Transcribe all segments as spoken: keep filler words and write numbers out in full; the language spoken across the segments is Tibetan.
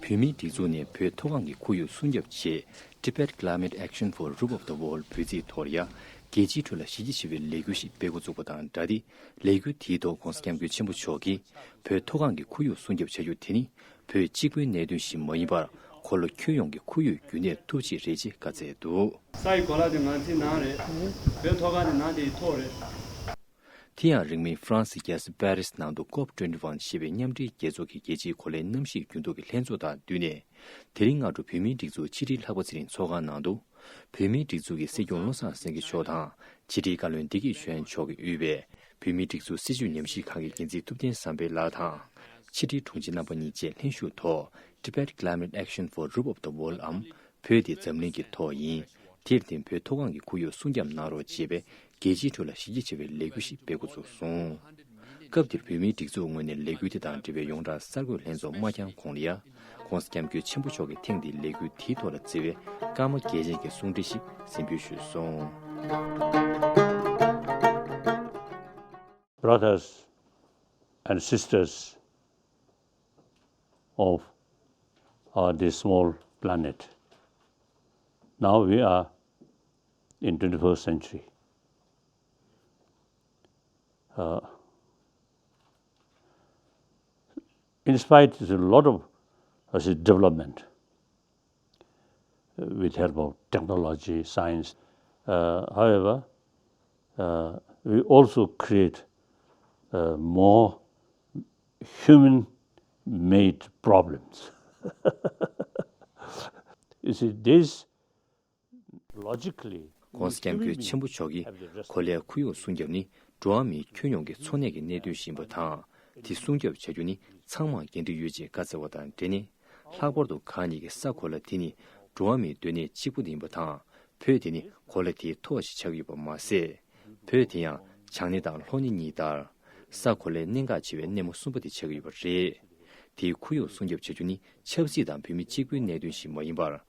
བོད་མིའི་སྒྲིག་འཛུགས་ནས་བོད་མཐོ་སྒང་གི་ཁོར་ཡུག་སྲུང་སྐྱོབ་ཆེད་Tibet Climate Action for Roof of the World འབོད་ཚིག་ཐོག་ལ་ཡ། རྒྱལ་སྤྱིའི་ཁྲོད་ལ་གཞི་རྒྱ་ཆེ་བའི་ལས་འགུལ་ཞིག་སྤེལ་འགོ་བཙུགས་པ་དང་སྦྲགས་ཏེ། ལས་འགུལ་དེའི་ཐོག་༧གོང་ས་༧སྐྱབས་མགོན་ཆེན་པོ་མཆོག་གིས་བོད་མཐོ་སྒང་གི་ཁོར་ཡུག་སྲུང་སྐྱོབ་བྱ་རྒྱུ་དེ་ནི་བོད་གཅིག་པུའི་གནད་དོན་ཞིག་མ་ཡིན་པར། འཁོར་ལོ་ཁྱོན་ཡོངས་ཀྱི་ཁོར་ཡུག་རྒྱུན་གནས་ཐུབ་ཆེད་རེད་ཅེས་བཀའ་སྩལ་འདུག། ས་ཡི་གོ་ལ་དེ་ང་ཚོའི་ནང་རེད། བོད་མཐོ་སྒང་དེ་ནང་དེ་ཡི་ཐོག་རེད། དེ་ཡང་རིང་མིན་ཧྥ་རན་སི་རྒྱལ་ས་པེ་རིས་ནང་དུ་ཀོབ་ཊུ་ཝེན་ཊི་ཝན་ཞེས་པའི་མཉམ་འབྲེལ་རྒྱལ་ཚོགས་ཀྱི་རྒྱལ་སྤྱིའི་གོ་ལའི་གནམ་གཤིས་འགྱུར་ལྡོག་གི་ལྷན་ཚོགས་དང་བསྟུན་ནས། དེ་རིང་སྔ་དྲོ་བོད་མིའི་སྒྲིག་འཛུགས་ཕྱི་དྲིལ་ལྷག་པ་ཚེ་རིང་ཚོགས་ཁང་ནང་དུ། བོད་མིའི་སྒྲིག་འཛུགས་ཀྱི་སྲིད་སྐྱོང་བློ་བཟང་སེང་གེ་མཆོག་དང་ཕྱི་དྲིལ་བཀའ་བློན་བདེ་སྐྱིད་ཆོས་དབྱངས་མཆོག་གིས་དབུས་པའི་བོད་མིའི་སྒྲིག་འཛུགས་སྲིད་བྱུས་ཉམས་ཞིབ་ཁང་གི་འགན་འཛིན་ཐུབ་བསྟན་བསམ་འཕེལ་ལགས་དང་། ཕྱི་དྲིལ་དྲུང་ཆེ་རྣམ་པ་གཉིས་བཅས་ལྷན་ཞུགས་ཐོག Tibet Climate Action for Roof of the World འམ། བོད་དེ་འཛམ་གླིང་གི་ཐོག་ཡིན། དེར་བརྟེན་བོད་མཐོ་སྒང་གི་ཁོར་ཡུག་སྲུང་སྐྱོབ་གནང་རོགས་ཅེས་པའི་རྒྱལ་སྤྱིའི་ཁྲོད་ལ་གཞི་རྒྱ་ཆེ་བའི་ལས་འགུལ་ཞིག་སྤེལ་འགོ་ཚུགས་སོང་། སྐབས་དེར་བོད་མིའི་སྒྲིག་འཛུགས་ངོས་ནས་ལས་འགུལ་དེ་དང་འབྲེལ་བའི་ཡོངས་གྲགས་གསར་འགོད་ལྷན་ཚོགས་མ་འཁྱངས་གོང་ལ་ཡ།༧གོང་ས་༧སྐྱབས་མགོན་ཆེན་པོ་མཆོག་གིས་ཐེངས་འདིའི་ལས་འགུལ་དེའི་ཐོག་ལ་བརྩི་བའི་སྐར་མ་གལ་ཆེན་གྱི་གསུང་འཕྲིན་ཞིག་གཟིགས་འབུལ་ཞུས་སོང་། Brothers and sisters of uh, this small planet. Now we are in twenty-first century. Uh, in spite of a lot of uh, development uh, with help of technology, science, uh, however, uh, we also create uh, more human made problems. You see, this logically, ༸གོང་ས་༸སྐྱབས་མགོན་ཆེན་པོ་མཆོག་གིས་གོ་ལའི་ཁོར་ཡུག་སྲུང་སྐྱོབ་ནི་འགྲོ་བ་མིའི་ཁྱོན་ཡོངས་ཀྱི་འཚོ་གནས་ཀྱི་གནད་དོན་ཞིག་ཡིན་པ་དང་། དེ་སྲུང་སྐྱོབ་བྱ་རྒྱུ་ནི་ཚང་མར་འགན་འཁྲི་ཡོད་ཅེས་བཀའ་སྩལ་བ་དང་འབྲེལ་ནས། ལྷག་པར་དུ་གང་ཉིད་ཀྱི་ས་གོ་ལ་དེ་ནི་འགྲོ་བ་མིའི་སྡོད་གནས་གཅིག་པུ་ཡིན་པ་དང་། བོད་དེ་ནི་གོ་ལ་དེའི་ཐོག་ཞིག་ཆགས་ཀྱི་ཡོད་པ་མ་ཟད། བོད་དེ་ཡང་བྱང་སྣེ་དང་ལྷོ་སྣེ་གཉིས་ལྟར། ས་གོ་ལའི་གནད་འགག་ཆེ་བའི་སྣེ་མོ་གསུམ་པ་དེ་ཆགས་ཀྱི་ཡོད་པ་རེད། དེའི་ཁོར་ཡུག་སྲུང་སྐྱོབ་བྱ་རྒྱུ་ནི་ཆབ་སྲིད་དང་བོད་མི་གཅིག་པུའི་གནད་དོན་ཞིག་མ་ཡིན་པར།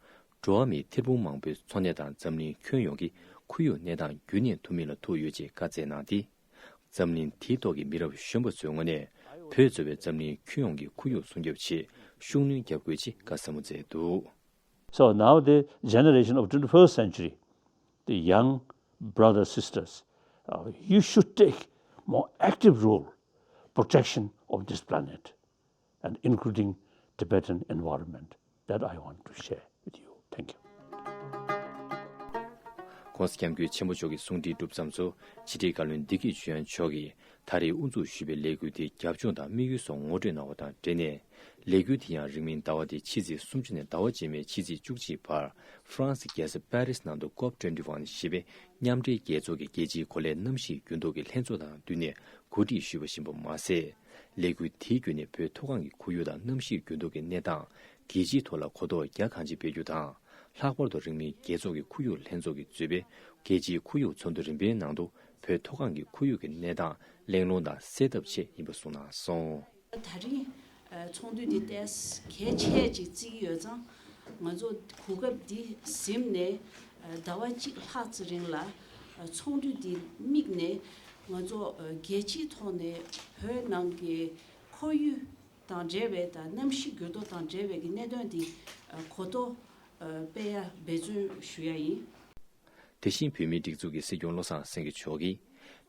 འགྲོ་བ་མིའི་ཐེར་འབུམ་མང་པོའི་འཚོ་གནས་དང་འཛམ་གླིང་ཁྱོན་ཡོངས་ཀྱི་ཁོར་ཡུག་གནས་སྟངས་རྒྱུན་གནས་ཐུབ་མིན་ལ་ཐུག་ཡོད་ཅེས་བཀའ་སྩལ་གནང་སྟེ། འཛམ་གླིང་དེའི་ཐོག་གི་མི་རབས་གཞོན་པ་ཚོའི་ངོས་ནས་བོད་གཙོས་པའི་འཛམ་གླིང་ཁྱོན་ཡོངས་ཀྱི་ཁོར་ཡུག་སྲུང་སྐྱོབ་ཆེད་ཤུགས་སྣོན་རྒྱབ་དགོས་ཅེས་བཀའ་གསལ་པོ་མཛད་འདུག། So now the generation of twenty-first century, the young brothers, sisters, uh, you should take more active role protection of this planet and including Tibetan environment. That I want to share with you. Thank you. ༸གོང་ས་༸སྐྱབས་མགོན་ཆེན་པོ་མཆོག་གི་གསུང་འཕྲིན་གྲུབ་མཚམས་སུ་ཕྱི་དྲིལ་བཀའ་བློན་བདེ་སྐྱིད་ཆོས་དབྱངས་མཆོག་གིས་ད་རེས་དབུ་འཛུགས་ཞུས་པའི་ལས་འགུལ་དེའི་རྒྱབ་ལྗོངས་དང་དམིགས་ཡུལ་སོགས་ངོ་སྤྲོད་གནང་བ་དང་འབྲེལ་ནས། ལས་འགུལ་དེ་ཡང་རིང་མིན་ཟླ་བ་འདིའི་ཕྱི་ཚེས་སུམ་ཅུ་ནས་ཟླ་བ་རྗེས་མའི་ཕྱི་ཚེས་བཅུ་གཅིག་བར་ཧྥ་རན་སི་རྒྱལ་ས་པེ་རིས་ནང་དུ་ཀོབ་ཊུ་ཝེན་ཊི་ཝན་ཞེས་པའི་མཉམ་འབྲེལ་རྒྱལ་ཚོགས་ཀྱི་རྒྱལ་སྤྱིའི་གོ་ལའི་གནམ་གཤིས་འགྱུར་ལྡོག་གི་ལྷན་ཚོགས་དང་བསྟུན་ནས་གོ་སྒྲིག་ཞུས་པ་ཡིན་པ་མ་ཟད། ལས་འགུལ་དེའི་བརྒྱུད་ནས་བོད་མཐོ་སྒང་གི་ཁོར་ཡུག་དང་གནམ་གཤིས་འགྱུར་ལྡོག་གི་གནས་སྟངས་རྒྱལ་སྤྱིའི་ཐོག་ལ་གོ་རྟོགས་རྒྱ་གང་ཆེ་སྤེལ་རྒྱུ་དང་། ལྷག་པར་དུ་རིང་མིན་རྒྱལ་ཚོགས་ཀྱི་ཁོར་ཡུག་ལྷན་ཚོགས་ཀྱིས་གཙོས་པའི་རྒྱལ་སྤྱིའི་ཁོར་ཡུག་ཚོགས་འདུ་རིམ་པའི་ནང་དུ་བོད་མཐོ་སྒང་གི་ཁོར་ཡུག་གི་གནས་སྟངས་གླེང་སློང་དང་སེལ་ཐབས་ཆེད་ཡིན་པ་གསུངས་གནང་སོང་། ད་རིང་ཚོགས་འདུ་འདི་ཏོག་ཙམ་གལ་ཆེ་ཅིག་བརྩི་གི་ཡོད་ཙང་། ང་ཚོ་གོ་སྐབས་འདི་ཟིན་ནས་ཟླ་བ་གཅིག་ལྷག་ཙམ་རིང་ལ་ཚོགས་འདུ་འདི་དམིགས་ནས་ང་ཚོ་རྒྱལ་སྤྱིའི་ཐོག་ནས་བོད་ནང་གི་ཁོར་ཡུག་དང་འབྲེལ་བའི་དང་གནམ་གཤིས་འགྱུར་ལྡོག་དང་འབྲེལ་བའི་གི་གནད་དོན་འདི་གོ་རྟོགས་སྤེལ་ཡ་འབད་བརྩོན་ཞུ་ཡ་ཡིན། དེ་བཞིན་བོད་མིའི་སྒྲིག་འཛུགས་ཀྱི་སྲིད་སྐྱོང་བློ་བཟང་སེང་གེ་མཆོག་གིས།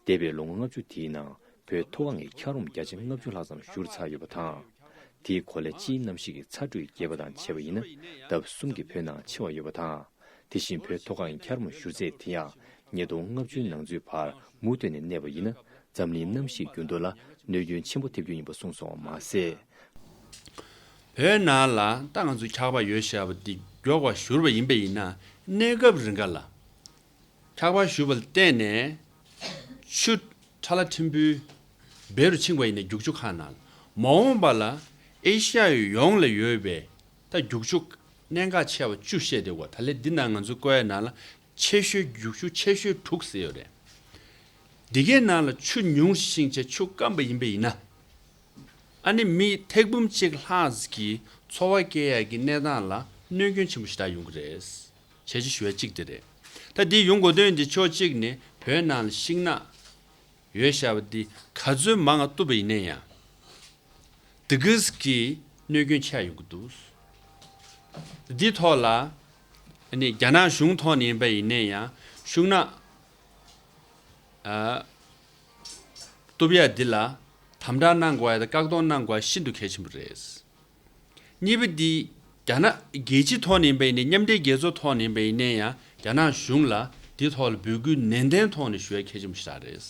འདས་པའི་ལོ་ངོ་ལྔ་བཅུ་དེའི་ནང་བོད་མཐོ་སྒང་གི་འཁྱགས་རོམ་བརྒྱ་ཆ་ལྔ་བཅུ་ལྷག་ཙམ་བཞུར་ཚར་ཡོད་པ་དང་། དེའི་གོ་ལའི་སྤྱིའི་གནམ་གཤིས་ཀྱི་ཚ་དྲོད་རྒྱས་པ་དང་ཕྱེ་བ་ཡིན་ན་ལྡབ་གསུམ་གྱི་བོད་ནང་ཆེ་བ་ཡོད་པ་དང་། དེ་བཞིན་བོད་མཐོ་སྒང་གི་འཁྱགས་རོམ་བཞུར་ཚད་དེ་ཡང་ཉིས་སྟོང་ལྔ་བཅུའི་ནང་ཚུད་བར་མུ་མཐུད་ནས་གནས་པ་ཡིན་ན། འཛམ་གླིང་གནམ་གཤིས་འགྱུར་ལྡོག་ལ་གནོད་སྐྱོན་ཆེན་པོ་ཐེབས་རྒྱུ་ཡིན་པ་གསུངས་སོང་བ་མ་ཟད། བོད་ནང་ལ་ད་ང་ཚོ་འཁྱགས་པ་ཡོད་བཞག་པ་འདི་མགྱོགས་པར་བཞུར་བ་ཡིན་པ་ཡིན་ན། གནས་སྐབས་རིང་ག་ལ་འཁྱགས་པ་བཞུར་བ་ལ་བརྟེན་ནས་ཆུ་ཁྲ་ལ་ཕྲན་བུ་སྦས་རུ་ཕྱིན་པ་ཡིན་ན། རྒྱུག་ཆུ་ཁག་ནང་ལ་མ་འོངས་པ་ལ་ཨེ་ཤ་ཡ་ཡོངས་ལ་ཡོད་པའི་ད་རྒྱུག་ཆུ་གནད་འགག་ཆེ་བ་བཅུ་བཤད་བསྡད་ཡོད། ད་ལན་འདི་ནང་ང་ཚོ་བཀོད་ཡ་ནང་ལ་ཆེ་ཤོས་རྒྱུག་ཆུ་ཆེ་ཤོས་དྲུག་ཟེར་ཡོད་རེད། འདི་གའི་ནང་ལ་ཆུ་ཉུང་ཤིང་ཆེ་ཆུ་སྐམ་པ་ཡིན་པ་ཡིན་ན། ཨ་ནི་མི་ཐེར་འབུམ་གཅིག་ལྷག་གི་འཚོ་བ་སྐྱེལ་ཡག་གི་གནས་སྟངས་ལ་གནོད་སྐྱོན་ཆེན་པོ་ཞེ་དྲག་ཡོང་གི་རེད། བྱས་རྗེས་ཞུ་བ་གཅིག་དེ་རེད། ད་འདི་ཡོང་དགོས་དོན་འདི་ཕྱོགས་གཅིག་ནས་བོད་ནང་ལ་ཤིང་ནགས་ཡོད་བཞག་པ་འདི་ག་ཚོད་མང་ང་གཏུབ་པ་ཡིན་ན་ཡང་། དེ་གས་ཀྱི་གནོད་སྐྱོན་ཆེ་ཡོང་གི་འདུག། འདི་ཐོག་ལ་ཨ་ནི་རྒྱ་ནག་གཞུང་ཐོག་ནས་ཡིན་པ་ཡིན་ནའི་ཡང་ཤུགས་ན་ཨ་གཏུབ་ཡ་འདི་ལ་དམ་དྲག་གནང་དགོས་ཡ་དང་བཀག་སྡོམ་གནང་དགོས་ཡ་ཤིན་ཏུ་གལ་ཆེན་པོ་རེད། གཉིས་པ་འདི་རྒྱ་ནག་རྒྱལ་སྤྱི་ཐོག་ནས་ཡིན་པ་ཡིན་ནའི་མཉམ་འབྲེལ་རྒྱལ་ཚོགས་ཐོག་ནས་ཡིན་པ་ཡིན་ནའི་ཡང་རྒྱ་ནག་གཞུང་ལ་འདི་ཐོག་ལ་འབོད་སྐུལ་ནན་ཏན་ཐོག་ནས་ཞུ་ཡ་གལ་ཆེན་པོ་ཞིག་རེད།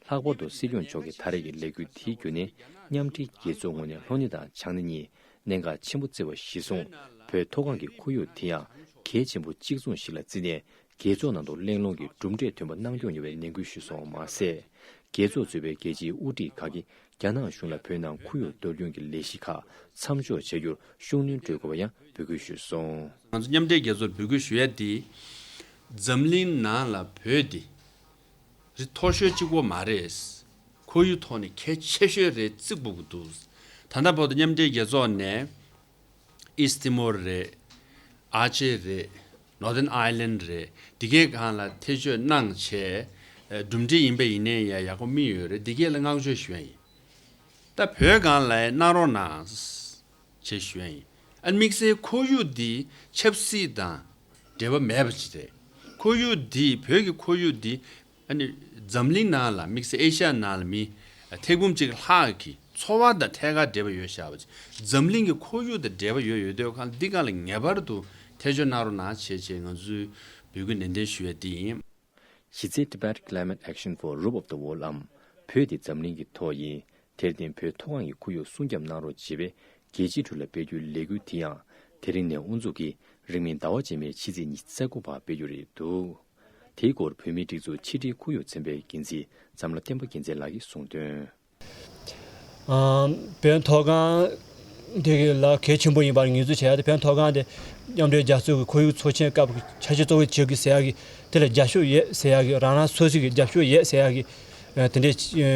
ལྷག་པར་དུ་སྲིད་སྐྱོང་མཆོག་གིས་ད་རེས་ཀྱི་ལས་འགུལ་དེའི་བརྒྱུད་ནས་མཉམ་འབྲེལ་རྒྱལ་ཚོགས་ངོས་ནས་ལྷོ་ནུབ་དང་བྱང་སྣེ་གཉིས་གནད་འགག་ཆེན་པོ་བརྩི་བ་གཞིར་བཟུང་བོད་མཐོ་སྒང་གི་ཁོར་ཡུག་དེ་ཡང་གལ་ཆེན་པོ་གཅིག་མཚུངས་ཤིག་ལ་བརྩིས་ནས་རྒྱལ་ཚོགས་ནང་དུ་གླེང་སློང་གི་གྲུབ་འབྲས་ཐོན་པ་གནང་སྐྱོང་ཡོང་བའི་ནན་སྐུལ་ཞུས་སོང་བ་མ་ཟད། རྒྱལ་ཚོགས་གཙོས་པའི་རྒྱལ་སྤྱིའི་དབུ་ཁྲིད་ཁག་གིས་རྒྱ་ནག་གཞུང་ལ་བོད་ནང་ཁོར་ཡུག་གཏོར་སྐྱོན་གྱི་ལས་གཞི་ཁག་མཚམས་འཇོག་བྱ་རྒྱུར་ཤུགས་སྣོན་སྤྲོད་དགོས་པ་ཡང་འབོད་སྐུལ་ཞུས་སོང་། ང་ཚོ་མཉམ་འབྲེལ་རྒྱལ་ཚོགས་འབོད་སྐུལ་ཞུ་ཡ་དེ་འཛམ་གླིང་ནང་ལ་བོད་དེ་རི་མཐོ་ཤོས་གཅིག་པོ་མ་རེད། ཁོར་ཡུག་ཐོག་ནས་གལ་ཆེ་ཤོས་རེད་བརྩི་དགོས་ཀྱི་འདུག་ད་ལྟ་བར་དུ་མཉམ་འབྲེལ་རྒྱལ་ཚོགས་ནས་ཨིསྟ་མོལ་རེད། ཨ་ཅེ་རེད། ནོར་ཐན་ཨའི་ལན་རེད། འདི་གའི་སྒང་ལ་ཐེ་བྱུས་གནང་བྱས་གྲུབ་འབྲས་ཡིན་པ་ཡིན་ནའི་ཡང་ཡག་པོ་མི་ཡོད་རེད། འདི་གའི་ལ་བསྔགས་བརྗོད་ཞུ་ཡ་ཡིན། ད་བོད་སྒང་ལ་གནང་རོགས་གནང་ཞེས་ཞུ་ཡ་ཡིན། ཨ་ནི་དམིགས་བསལ་ཁོར་ཡུག་འདི་ཆབ་སྲིད་དང་འབྲེལ་བ་མེད་པ་ཅིག་རེད། ཁོར་ཡུག་འདི་བོད་ཀྱི་ཁོར་ཡུག་འདི་ཨ་ནི་འཛམ་གླིང་ནང་ལ་དམིགས་བསལ་ཨེ་ཤ་ཡ་ནང་ལ་མི་ཐེར་འབུམ་གཅིག་ལྷག་གི་འཚོ་བ་དང་ཐད་ཀར་འབྲེལ་བ་ཡོད་ཤག་པ་ཅིག་འཛམ་གླིང་གི་ཁོར་ཡུག་དང་འབྲེལ་བ་ཡོད་ཡོད་དུས་སྒང་ལ་འདི་སྒང་ལ་ངེས་པར་དུ་ཐེ་བྱུས་གནང་རོགས་གནང་བྱས་བྱས་ང་ཚོས་འབོད་སྐུལ་ནན་ཏན་ཞུ་ཡ་འདི་ཡིན། གཞི་རྩའི་Tibet Climate Action for Roof of the World འམ་བོད་དེ་འཛམ་གླིང་གི་ཐོག་ཡིན། དེར་བརྟེན་བོད་མཐོ་སྒང་གི་ཁོར་ཡུག་སྲུང་སྐྱོབ་གནང་རོགས་ཞེས་པའི་རྒྱལ་སྤྱིའི་ཁྲོད་ལ་སྤེལ་རྒྱུའི་ལས་འགུལ་དེ་ཡང་དེ་རིང་ནས་དབུ་འཛུགས་ཀྱིས་རིང་མིན་ཟླ་བ་རྗེས་མའི་ཕྱི་ཚེས་ཉི་ཤུ་རྩ་དགུ་བར་སྤེལ་རྒྱུ་རེད་འདུག་དེའི་སྐོར་བོད་མིའི་སྒྲིག་འཛུགས་ཕྱི་དྲིལ་ཁོར་ཡུག་ཚན་པའི་འགན་འཛིན་འཛམ་ལྷ་བསྟན་པ་རྒྱལ་མཚན་ལགས་ཀྱིས་གསུངས་དོན། ཨ། བོད་མཐོ་སྒང་འདི་གི་ལ་གལ་ཆེན་པོ་ཡིན་པར་ངེས་འཛུགས་བྱས་ཏེ་བོད་མཐོ་སྒང་དེ་མཉམ་འབྲེལ་རྒྱལ་ཚོགས་ཀྱི་ཁོར་ཡུག་ཚོགས་ཆེན་སྐབས་ཀྱི་འཆར་གཞི་གཙོ་བོ་བྱེད་དགོས་ཟེར་ཡག་གི་དེ་ལ་རྒྱབ་སྐྱོར་ཡོད་ཟེར་ཡག་གི་རང་རང་སོ་སོ་གི་རྒྱབ་སྐྱོར་ཡོད་ཟེར་ཡག་གི་ཨ། དེ་འདྲའི་ཨ།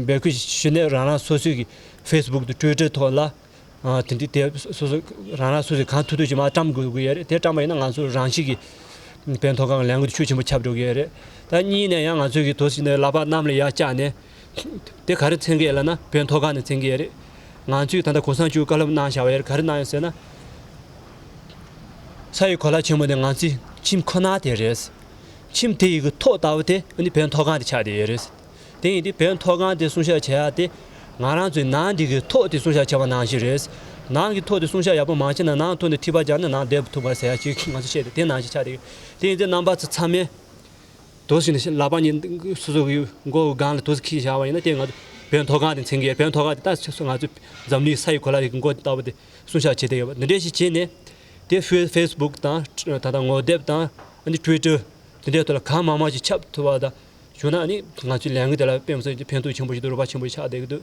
འབོད་སྐུལ་ཞུས་ནས་རང་རང་སོ་སོ་གི་ཕེ་སི་བུག་དང་ཊུའི་ཊར་ཐོག་ལ། ཨ། དེ་འདྲའི་དེ་སོ་སོ་རང་རང་སོ་སོས་གང་ཐུབ་ཐུབ་ཅིག་མར་བཀྲམ་དགོས་ཀྱི་ཡོད་རེད། དེ་བཀྲམ་པ་ཡིན་ན་ང་ཚོ་རང་བཞིན་གྱིས་བོད་མཐོ་སྒང་ལས་འགུལ་དེ་ཤུགས་ཆེན་པོ་ཁྱབ་འགྲོ་གི་ཡོད་རེད། ད་གཉིས་ནས་ཡང་ང་ཚོས་ཀྱི་དུས་ཚོད་ནས་ལག་པ་གནམ་ལ་ཡར་བཀྱགས་ནས་དེ་ག་རེ་མཚོན་གྱི་ཡོད་ལབ་ན་བོད་མཐོ་སྒང་ནས་མཚོན་གྱི་ཡོད་རེད། ང་ཚོས་ད་ལྟ་གོང་ས་མཆོག་བཀའ་སློབ་གནང་བཞག་པ་ཡོད་རེད། ག་རེ་གནང་ཡོད་ཟེར་ན། ས་ཡི་གོ་ལ་ཆེན་པོ་དེ་ང་ཚོའི་ཁྱིམ་ཁོ་ན་དེ་རེད། ཁྱིམ་དེ་ཡི་གི་ཐོག་ལྟ་བུ་དེ་ཨ་ནི་བོད་མཐོ་སྒང་དེ་ཆགས་བསྡད་ཡོད་རེད། དེ་ཡིན་དུས་བོད་མཐོ་སྒང་དེ་སྲུང་སྐྱོབ་བྱེད་ཡ་དེ་ང་རང་ཚོའི་ནང་འདི་གི་ཐོག་དེ་སྲུང་སྐྱོབ་བྱས་པ་ནང་བཞིན་རེད། ནང་གི་ཐོག་དེ་སྲུང་སྐྱོབ་ཡག་པོ་མ་བྱས་ན་ནང་ཐོག་ནས་ཐིགས་པ་སྦྱར་ནས་ནང་བསྡད་ཐུབ་པ་ཟེར་ཡ་ཅིག་ང་ཚོ་བཤད་དེ་དེ་ནང་བཞིན་ཆགས་བསྡད་ཡོད། དེ་ཡིན་དུས་རྣམ་པ་ཚོ་ཚང་མས་དུས་ཚོད་ནས་ལག་པ་གཉིས་སོ་སོ་གི་མགོ་གི་སྒང་ལ་དུས་ཚོད་ཁྱེར་བཞག་པ་ཡིན་ན་དེ་ང་ཚོ་བོད་མཐོ་སྒང་དེ་མཚོན་གྱི་ཡོད། བོད་མཐོ་སྒང་དེ་ད་ང་ཚོ་འཛམ་གླིང་ས་ཡི་གོ་ལ་གི་མགོ་ལྟ་བུ་དེ་སྲུང་སྐྱོབ་བྱེད་བསྡད་ཡོད་པ་འདི་འདྲ་ཞིག་བྱས་ནས་དེ་ཕེ་སི་བུག་དང་ད་ལྟ་ངོ་དེབ་དང་ཨ་ནི་ཊུའི་ཊར་དེ་འདྲའི་ཐོག་ལ་གང་མང་མང་ཞིག་ཁྱབ་ཐུབ་པ་དང་བྱུང་ན་ཨ་ནི་ང་ཚོའི་ལས་འགུལ་དེ་ལ་དཔེ་མི་སྲིད་ཕན་ཐོགས་ཆེན་པོ་ཞིག་འདུག་རོགས་པ་ཆེན་པོ་ཞིག་ཆགས་བསྡད་ཀྱི་འདུག